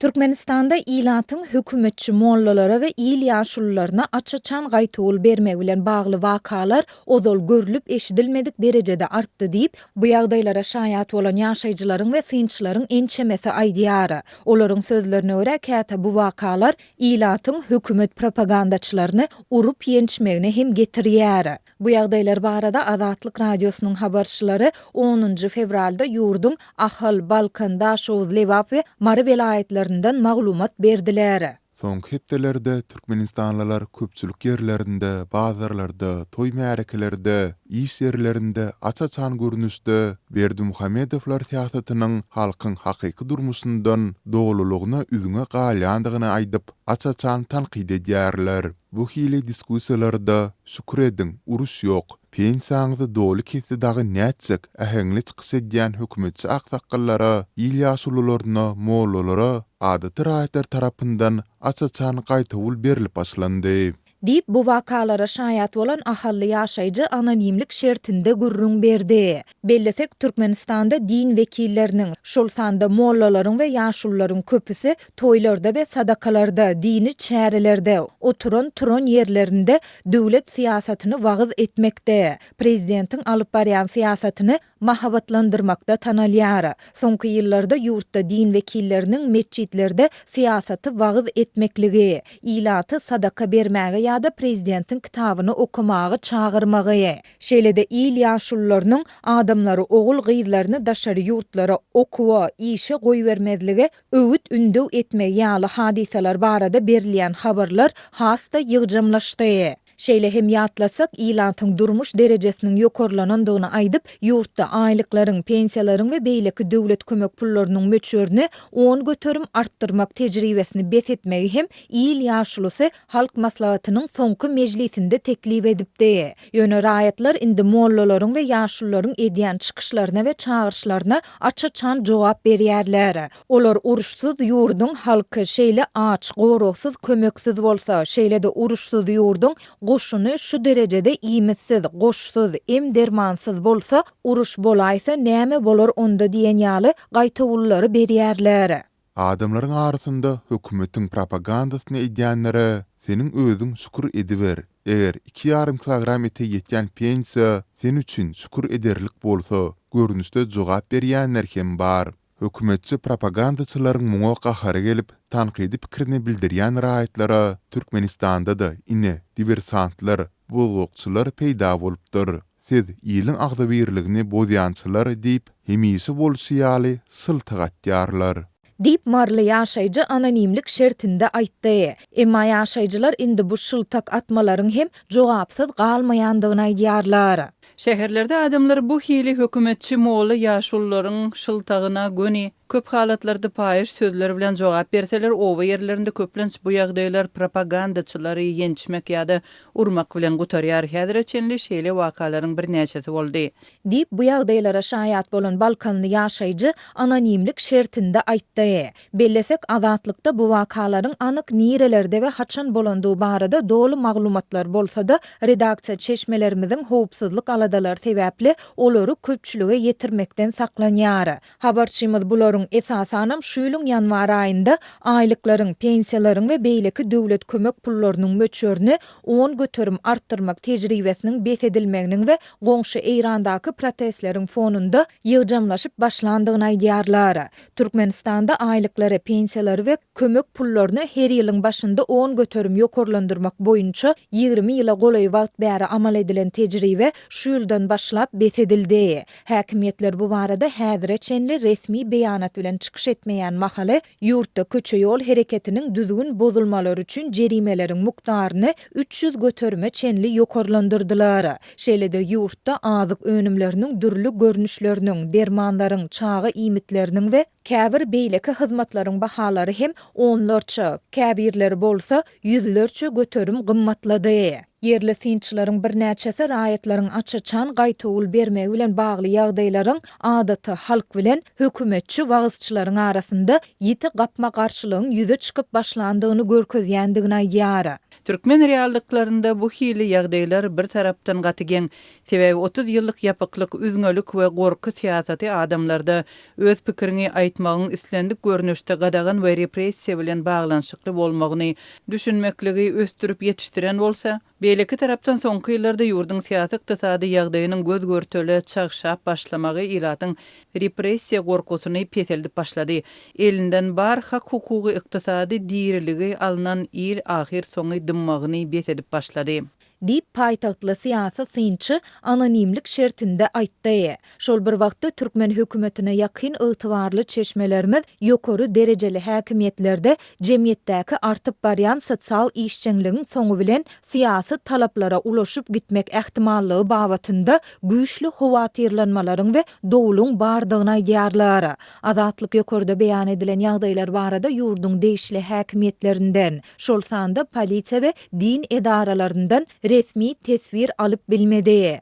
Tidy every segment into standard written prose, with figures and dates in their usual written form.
Türkmenistanda ilatyň hökümetçi mollalara we il ýaşulularyna aç-açan gaýtawul bermegi bilen bagly wakalar ozal görlüp-eşidilmedik derejede artdy diýip, bu ýagdaýlara şaýat bolan ýaşaýjylaryň we synçylaryň ençemesi aýdýar. Olaryň sözlerine görä, käte bu wakalar ilatyň hökümet propagandaçylaryny urup-ýençmegine hem getirýär. Bu ýagdaýlar barada Azatlyk Radiosynyň habarçylary onunjy fewralda ýurduň Ahal, Balkan, Daşoguz, Lebap we Mary welaýatlaryndan maglumat berdiler. Soňky hepdelerde türkmenistanlylar köpçülik ýerlerinde, bazarlarda, toý-märekelerde, iş ýerlerinde aç-açan görnüşde Berdimuhamedowlar syýasatynyň halkyň hakyky durmuşyndan dolulygyna üzňe galýandygyny aýdyp, aç-açan tankyt edýärler. Bu hili diskussiýalarda Şükür ediň, uruş ýok, pensiýaňyzy doly kesdi dagy nätjek äheňli çykyş edýän hökümetçi aksakgallara, il ýaşulularyna, mollalara adaty raýatlar tarapyndan aç-açan gaýtawul berlip başlandy. Diýip, bu wakalara şaýat bolan ahally ýaşaýjy anonimlik şertinde gürrüň berdi. Bellesek, Türkmenistanda din wekilleriniň, şol sanda mollalaryň we ýaşulularyň köpüsi toýlarda we sadakalarda, dini çärelerde, oturan-turan ýerlerinde döwlet syýasatyny wagyz etmekde, prezidentiň alyp barýan syýasatyny mahabatlandyrmakda tanalýar. Soňky ýyllarda ýurtda din wekilleriniň metjitlerde syýasaty wagyz etmekligi, ilaty sadaka bermäge ýa-da prezidentiň kitabyny okamaga çagyrmagy, Şeýle-de il ýaşulularynyň adamlary ogul-gyzlaryny daşary ýurtlara okuwa, işe goýbermezlige öwüt-ündew etmegi ýaly hadysalar barada berilýän habarlar has-da ýygjamlaşdy. Şeýle hem ýatlasak, ilatyň durmuş derejesiniň ýokarlanandygyny aýdyp, ýurtda aýlyklaryň, pensiýalaryň we beýleki döwlet kömek pullarynyň möçberini 10% artdyrmak tejribesini bes etmegi hem il ýaşulusy Halk Maslahatynyň soňky mejlisinde teklip edipdi. Ýöne raýatlar indi mollalaryň we ýaşulularyň edýän çykyşlaryna we çagyryşlaryna aç-açan jogap berýärler. Olar uruşsyz ýurduň halky şeýle aç, goragsyz, kömeksiz bolsa, şeýle-de uruşsyz ýurduň goşuny şu derejede iýmitsiz, goşsuz, em-dermansyz bolsa, uruş bolaýsa näme bolar onda diýen ýaly gaýtawullary berýärler. Adamlaryň arasynda hökümetiň propagandasyny edýänlere seniň özüň şükür ediber, eger iki ýarym kilogram ete ýetýän pensiýa sen üçin şükür ederlik bolsa, görnüşde jogap berýänler hem bar. Hökümetçi propagandaçylaryň muňa gahary gelip, tankydy pikirini bildirýän raýatlara Türkmenistanda-da, ine, diwersantlar, bozgakçylar peýda bolupdyr. Siz iliň agzybirligini bozýançylar diýip, hemişe bolşy ýaly şyltak atýarlar. Diýip, maryly ýaşaýjy anonimlik şertinde aýtdy. Emma ýaşaýjylar indi bu şyltak atmalaryň hem jogapsyz galmaýandygyny aýdýarlar. Şäherlerde adamlar bu hili hökümetçi molla ýaşulularyň şyltagyna göni, köp halatlarda paýyş sözler bilen jogap berseler, oba ýerlerinde köplenç bu ýagdaýlar propagandaçylary ýençmek ýa-da urmak bilen gutarýar. Häzire çenli şeýle wakalaryň birnäçesi boldy. Diýip, bu ýagdaýlara şaýat bolan balkanly ýaşaýjy anonimlik şertinde aýtdy. Bellesek, Azatlykda bu wakalaryň anyk nirelerde we haçan bolandygy barada doly maglumatlar bolsa-da, redaksiýa çeşmelerimiziň howpsuzlyk aladalary sebäpli olary köpçülige ýetirmekden saklanýar. Habarçymyz bularyň, esasanam, şu ýylyň ýanwar aýynda aýlyklaryň, pensiýalaryň we beýleki döwlet kömek pullarynyň möçberini 10% artdyrmak tejribesiniň bes edilmeginiň we goňşy Eýrandaky protestleriň fonunda ýygjamlaşyp başlandygyny aýdýarlar. Türkmenistanda aýlyklary, pensiýalary we kömek pullaryny her ýylyň başynda 10% ýokarlandyrmak boýunça 20 ýyla golaý wagt bäri amal edilen tejribe şu ýyldan başlap bes edildi. Häkimiýetler bu barada häzire çenli resmi beýanat bilen çykyş etmeýän mahaly, ýurtda köçe-ýol hereketiniň düzgün bozulmalary üçin jerimeleriň mukdaryny 300 göterime çenli ýokarlandyrdylar. Şeýle-de ýurtda azyk önümleriniň dürli görnüşleriniň, dermanlaryň, çaga iýmitleriniň we käbir beýleki hyzmatlaryň bahalary hem onlarça, käbirleri bolsa ýüzlerçe göterim gymmatlady. Ýerli synçylaryň birnäçesi raýatlaryň aç-açan gaýtawul bermegi bilen bagly ýagdaýlaryň adaty halk bilen hökümetçi wagyzçylaryň arasynda ýiti gapma-garşylygyň ýüze çykyp başlandygyny görkezýändigini aýdýar. Türkmen reallyklarynda bu hili ýagdaýlar bir tarapdan gaty geň, sebäbi 30 ýyllyk ýapyklyk, üzňelik we gorky syýasaty adamlarda öz pikiriňi aýtmagyň islendik görnüşde gadagan we repressiýa bilen baglanyşykly bolmagyny düşünmekligi ösdürip ýetişdiren bolsa, beýleki tarapdan soňky ýyllarda ýurduň syýasy-ykdysady ýagdaýynyň göz-görtele çagşap başlamagy ilatyň repressiýa gorkusyny peseldip başlady. Elinden bar hak-hukugy, ykdysady diriligi alnan il ahyrsoňy dymmagyny bes edip başlady. Diýip, paýtagtly syýasy synçy anonimlik şertinde aýtdy. Şol bir wagtda, türkmen hökümetine ýakyn ygtybarly çeşmelerimiz ýokary derejeli häkimiýetlerde jemgyýetdäki artyp barýan sosial işjeňligiň soňy bilen syýasy talaplara ulaşyp gitmek ähtimallygy babatynda güýçli howatyrlanmalaryň we dowluň bardygyny aýdýarlar. Azatlyk ýokarda beýan edilen ýagdaýlar barada ýurduň degişli häkimiýetlerinden, şol sanda polisiýa we din edaralaryndan resmi teswir alyp bilmedi.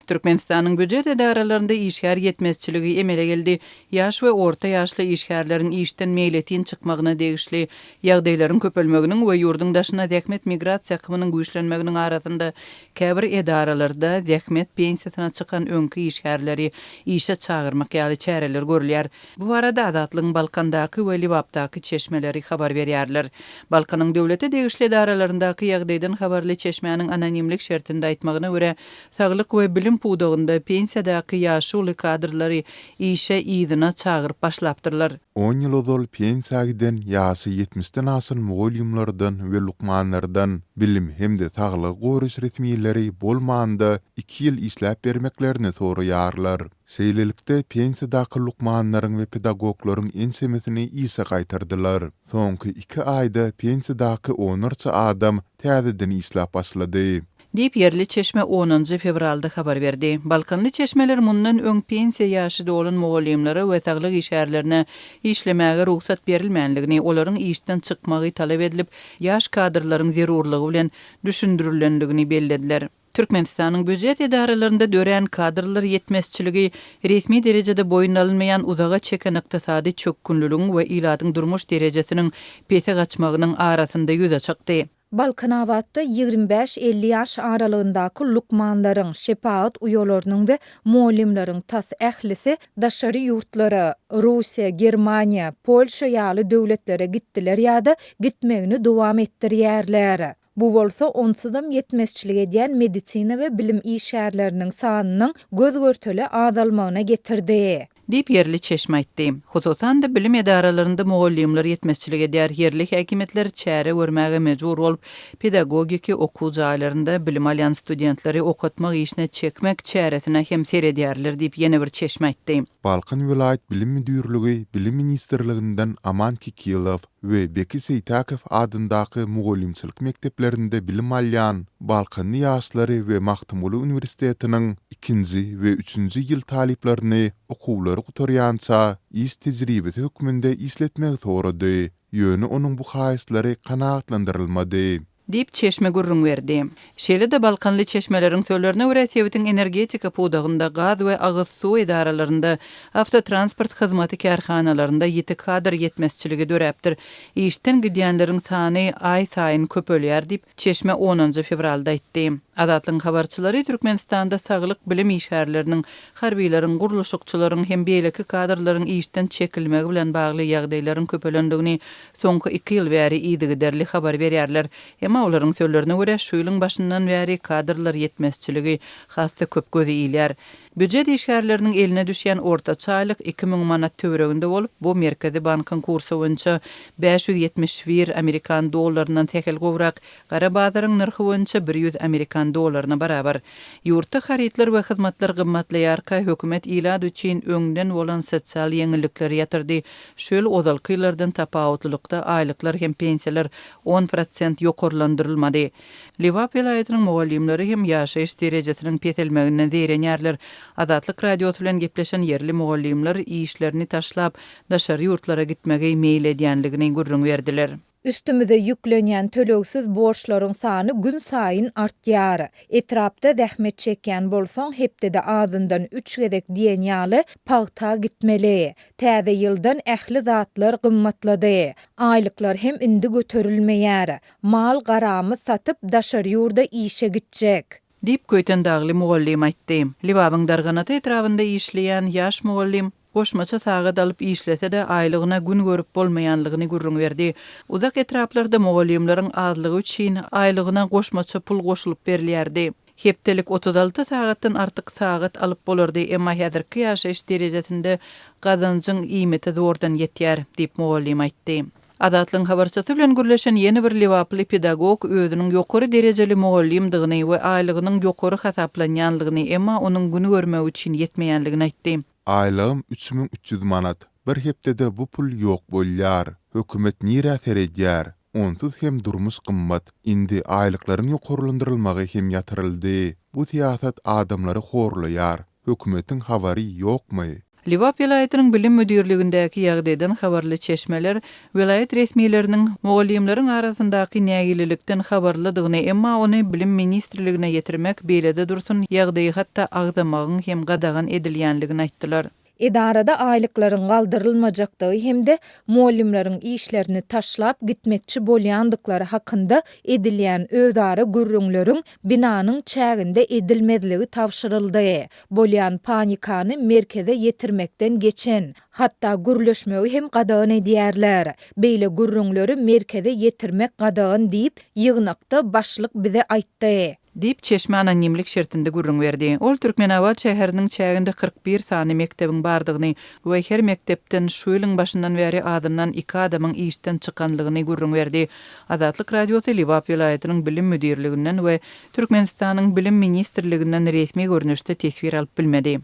Türkmenistanyň býujet edaralarynda işgär ýetmezçiligi emele geldi. Ýaş we orta ýaşly işgärleriň işden meýletin çykmagyna degişli ýagdaýlaryň köpelmeginiň we ýurduň daşyna zähmet migrasiýa akymynyň güýçlenmeginiň arasynda käbir edaralarda zähmet pensiýasyna çykan öňki işgärleri işe çagyrmak ýaly çäreler görülýär. Bu barada Azatlygyň Balkandaky we Lebapdaky çeşmeleri habar berýärler. Balkanyň döwlete degişli edaralaryndaky ýagdaýdan habarly çeşmäniň anonimlik şertinde aýtmagyna görä, saglyk we bilim pudagynda pensiýadaky ýaşy uly kadrlary işe yzyna çagyryp başlapdyrlar. On ýyl ozal pensiýa giden ýaşy ýetmişden aşan mugallymlardan we lukmanlardan bilim hem-de saglygy goraýyş resmileri bolmanda iki ýyl işläp bermeklerini soraýarlar. Şeýlelikde, pensiýadaky lukmanlaryň we pedagoglaryň ençemesini işe gaýtardylar. Soňky iki aýda pensiýadaky onlarça adam täzeden işläp başlady. Diýip, ýerli çeşme onunjy fewralda habar berdi. Balkanly çeşmeler mundan öň pensiýa ýaşy dolan mugallymlara we saglyk işgärlerine işlemäge rugsat berilmänligini, olaryň işden çykmagy talap edilip, ýaş kadrlaryň zerurlygy bilen düşündirilendigini bellediler. Türkmenistanyň býujet edaralarynda dörän kadrlar ýetmezçiligi resmi derejede boýun alynmaýan uzaga çeken ykdysady çökgünliligiň we ilatyň durmuş derejesiniň pese gaçmagynyň arasynda ýüze çykdy. Balkanabatda 25-50 ýaş aralygyndaky lukmanlaryň, şepagat uýalarynyň we mugallymlaryň tas ählisi daşary ýurtlara, Russiýa, Germaniýa, Polşa ýaly döwletlere gitdiler ýa-da gitmegini dowam etdirýärler. Bu bolsa onsuzam ýetmezçilik edýän medisina we bilim işgärleriniň sanynyň göz-görtele azalmagyna getirdi. Diýip, ýerli çeşme aýtdy. Hususan-da, bilim edaralarynda mugallymlar ýetmezçilik edýär, ýerli häkimiýetler çäre görmäge mejbur bolup, pedagogiki okuw jaýlarynda bilim alýan studentleri okatmak işine çekmek çäresine hem seredýärler diýip, ýene bir çeşme aýtdy. Balkan welaýat bilim müdirligi Bilim ministrliginden Aman Kekilow, we Beki Seýtäkow adyndaky mugallymçylyk mekdeplerinde bilim alýan balkanly ýaşlary we Magtymguly uniwersitetiniň ikinji we üçünji ýyl talyplaryny okuwlary gutarýança iş tejribesi hökmünde işletmegi sorady. Ýöne onuň bu haýyştlary kanagatlandyrylmady. Diýip, çeşme gürrüň berdi. Şeýle-de balkanly çeşmeleriň sözlerine görä, sebitiň energetika pudagynda, gaz we agyz suw edaralarynda, awtotransport hyzmaty kärhanalarynda ýiti kadr ýetmezçiligi döräpdir. Işden gidýänleriň sany aý-saýyn köpelýär diýip, çeşme onunjy fewralda aýtdy. Azatlygyň habarçylary Türkmenistanda saglyk, bilim işgärleriniň, harbylaryň, gurluşykçylaryň hem beýleki kadrlaryň işden çekilmegi bilen bagly ýagdaýlaryň köpelendigini Soňky iki ýyl bäri yzygiderli habar berýärler. Emma olaryň sözlerine görä, şu ýylyň başyndan bäri kadrlar ýetmezçiligi has-da köp göze ilýär. Býujet işgärleriniň eline düşýän ortaça aýlyk 2000 manat töwereginde bolup, bu Merkezi bankyň kursy boýunça 571 amerikan dollaryndan sähel gowrak, Gara bazaryň nyrhy boýunça 100 amerikan dollaryna barabar. Ýurtda harytlar we hyzmatlar gymmatlaýarka, hökümet ilat üçin öňden bolan sosial ýeňillikleri ýatyrdy. Şu ýyl ozalky ýyllardan tapawutlylykda aýlyklar hem pensiýalar on prosent ýokarlandyrylmady. Lebap welaýatynyň mugallymlary hem ýaşaýyş derejesiniň peselmeginden zeýrenýärler. Azatlyk Radiosy bilen gepleşen ýerli mugallymlar işlerini taşlap, daşary ýurtlara gitmegi meýil edýänligini gürrüň berdiler. Üstümize ýüklenýän tölegsiz borçlaryň sany günsaýyn artýar. Etrapda zähmet çekýän bolsaň hepdede azyndan üç gezek diýen ýaly pagta gitmeli. Täze ýyldan ähli zatlar gymmatlady. Aýlyklar hem indi göterilmeýär. Mal-garamy satyp daşary ýurda işe gitjek. Diýip, köýtendagly mugallym aýtdy. Lebabyň Darganata etrabynda işleýän ýaş mugallym goşmaça sagat alyp işlese-de, aýlygyna gün görüp bolmaýanlygyny gürrüň berdi. Uzak etraplarda mugallymlaryň azlygy üçin aýlygyna goşmaça pul goşulyp berilýärdi. Hepdelik 36 sagatdan artyk sagat alyp bolardy, emma häzirki ýaşaýyş derejesinde gazanjyň iýmite zordan ýetýär, diýip, mugallym aýtdy. Azatlygyň habarçysy bilen gürleşen ýene bir lebaply pedagog özüniň ýokary derejeli mugallymdygyny we aýlygynyň ýokary hasaplanýanlygyny, emma onuň gün görmegi üçin ýetmeýänligini aýtdy. Aýlygym 3300 manat. Bir hepdede bu pul ýok bolýar. Hökümet nirä seredýär? Onsuz hem durmuş gymmat. Indi aýlyklaryň ýokarlandyrylmagy hem ýatyryldy. Bu syýasat adamlary horlaýar. Hökümetiň habary ýokmy? Lebap welaýatynyň bilim müdirligindäki ýagdaýdan habarly çeşmeler welaýat resmileriniň mugallymlaryň arasyndaky nägilelikden habarlydygyny, emma ony Bilim ministrligine ýetirmek beýlede dursun, ýagdaýy hatda agzamagyň hem gadagan edilýänligini aýtdylar. Edarada aýlyklaryň galdyrylmajakdygy hem-de mugallymlaryň işlerini taşlap gitmekçi bolýandyklary hakynda edilýän özara gürrüňleriň binanyň çäginde edilmezligi tabşyryldy. Bolýan panikany merkeze ýetirmekden geçen, hatda gürleşmegi hem gadagan edýärler. Beýle gürrüňleri merkeze ýetirmek gadagan diýip, ýygnakda başlyk bize aýtdy. Diýip, çeşme anonimlik şertinde gürrüň berdi. Ol Türkmenabat şäheriniň çäginde 41 sany mekdebiň bardygyny we her mekdepden şu ýylyň başyndan bäri azyndan iki adamyň işden çykanlygyny gürrüň berdi. Azatlyk Radiosy Lebap welaýatynyň bilim müdirliginden we Türkmenistanyň Bilim ministrliginden resmi görnüşde teswir alyp bilmedi.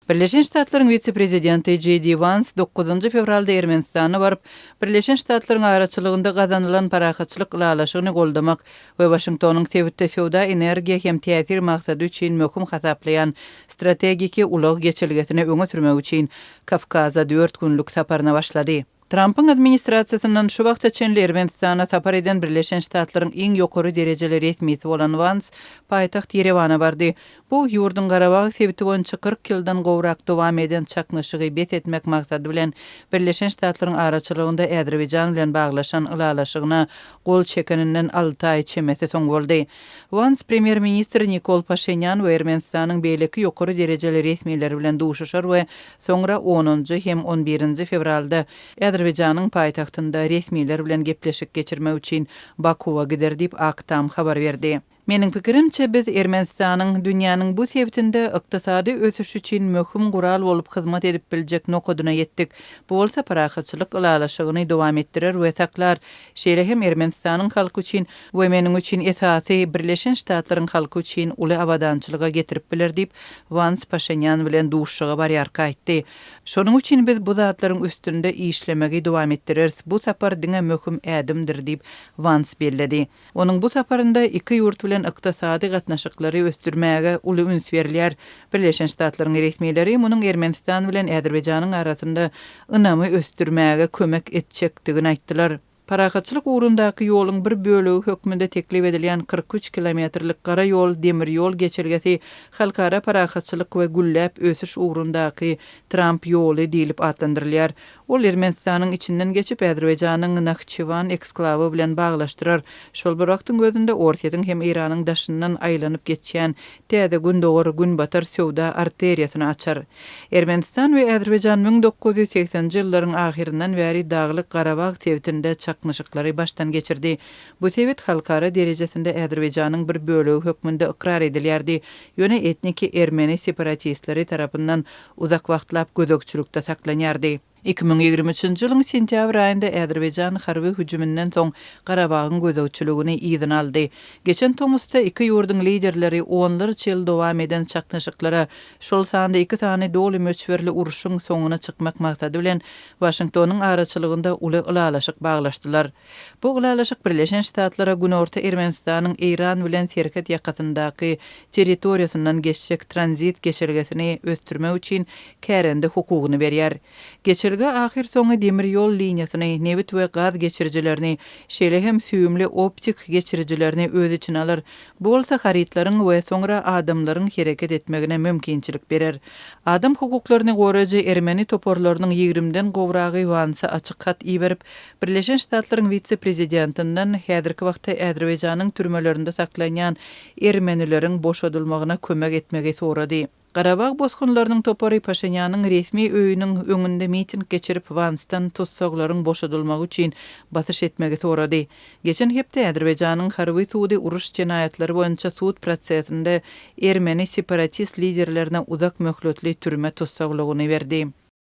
Birleşen Ştatlaryň wise-prezidenti Jeý Di Wans dokuzynjy fewralda Ermenistana baryp, Birleşen Ştatlaryň araçylygynda gazanylan parahatçylyk ylalaşygyny goldamak we Waşingtonyň sebitde söwda, energiýa hem täsir maksady üçin möhüm hasaplaýan strategiki ulag geçelgesini öňe sürmek üçin Kawkaza dört günlük saparyna başlady. Trampyň administrasiýasyndan şu wagta çenli Ermenistana sapar eden Birleşen Ştatlaryň iň ýokary derejeli resmisi bolan Wans paýtagt Ýerewana bardy. Bu, ýurduň Garabag sebiti boýunça 40 ýyldan gowrak dowam eden çaknyşygy bes etmek maksady bilen Birleşen Ştatlaryň araçylygynda Azerbaýjan bilen baglaşan ylalaşygyna gol çekeninden alty aý çemesi soň boldy. Wans premýer-ministr Nikol Paşinýan we Ermenistanyň beýleki ýokary derejeli resmileri bilen duşuşar we Soňra onunjy hem on birinji fewralda Azerbaýjanyň paýtagtynda resmiler bilen gepleşik geçirmek üçin Bakuwa gider diýip, Ak Tam habar berdi. Meniň pikirimçe, biz Ermenistanyň dünýäniň bu sebitinde ykdysady ösüş üçin möhüm gural bolup hyzmat edip biljek nokadyna ýetdik. Bu bolsa parahatçylyk ylalaşygyny dowam etdirer we saklar, şeýle hem Ermenistanyň halky üçin we meniň üçin esasy, Birleşen Ştatlaryň halky üçin uly abadançylyga getirip biler diýip, Wans Paşinýan bilen duşuşyga barýarka aýtdy. Şonuň üçin biz bu zatlaryň üstünde işlemegi dowam etdireris, bu sapar diňe möhüm ädimdir diýip, Wans belledi. Onuň bu saparynda iki ýurt bilen ykdysady gatnaşyklary ösdürmäge uly üns berilýär. Birleşen Ştatlaryň resmileri munuň Ermenistan bilen Azerbaýjanyň arasynda ynamy ösdürmäge kömek etjekdigini aýtdylar. Parahatçylyk ugrundaky ýoluň bir bölegi hökmünde teklip edilýän 43 kilometrlik gara ýol demir ýol geçelgesi Halkara parahatçylyk we gülläp ösüş ugrundaky Tramp ýoly diýlip atlandyrylýar. Ol Ermenistanyň içinden geçip, Azerbaýjanyň Nahçywan eksklawy bilen baglaşdyrar. Şol bir wagtyň özünde Orsýetiň hem Eýranyň daşyndan aýlanyp geçýän täze Gündogar-Günbatar söwda arteriýasyny açar. Ermenistan we Azerbaýjan 1980-nji ýyllaryň ahyryndan bäri Daglyk-Garabag sebitinde çaknyşyklary başdan geçirdi. Bu sebit halkara derejesinde Azerbaýjanyň bir bölegi hökmünde ykrar edilýärdi, ýöne etniki ermeni separatistleri tarapyndan uzak wagtlap gözegçilikde saklanýardy. 2023-nji ýylyň sentýabr aýynda Azerbaýjan harby hüjüminden soň Garabagyň gözegçiligini yzyna aldy. Geçen tomusda iki ýurduň liderleri onlarça ýyl dowam eden çaknyşyklara, şol sanda iki sany doly möçberli urşuň soňuna çykmak maksady bilen Waşingtonyň araçylygynda uly ylalaşyk baglaşdylar. Bu ylalaşyk Birleşen Ştatlara Günorta Ermenistanyň Eýran bilen serhet ýakasyndaky territoriýasyndan geçjek tranzit geçelgesini ösdürmek üçin kärende hukugyny berýär. Geçelge ahyrsoňy demir ýol liniýasyny, nebit we gaz geçirijilerini, şeýle hem süýümli optik geçirijilerini öz içine alar, bu bolsa harytlaryň we soňra adamlaryň hereket etmegine mümkinçilik berer. Adam hukuklaryny goraýjy ermeni toparlarynyň ýigrimden gowragy Wansa açyk hat iberip, Birleşen Ştatlaryň wise-prezidentinden häzirki wagtda Azerbaýjanyň türmelerinde saklanýan ermenileriň boşadylmagyna kömek etmegi sorady. Garabag bosgunlarynyň topary Paşinýanyň resmi öýüniň öňünde miting geçirip, Wansdan tussaglaryň boşadylmagy üçin basyş etmegi sorady. Geçen hepde Azerbaýjanyň harby sudy uruş jenaýatlary boýunça sud prosesinde ermeni separatist liderlerine uzak möhletli türme tussaglygyny berdi.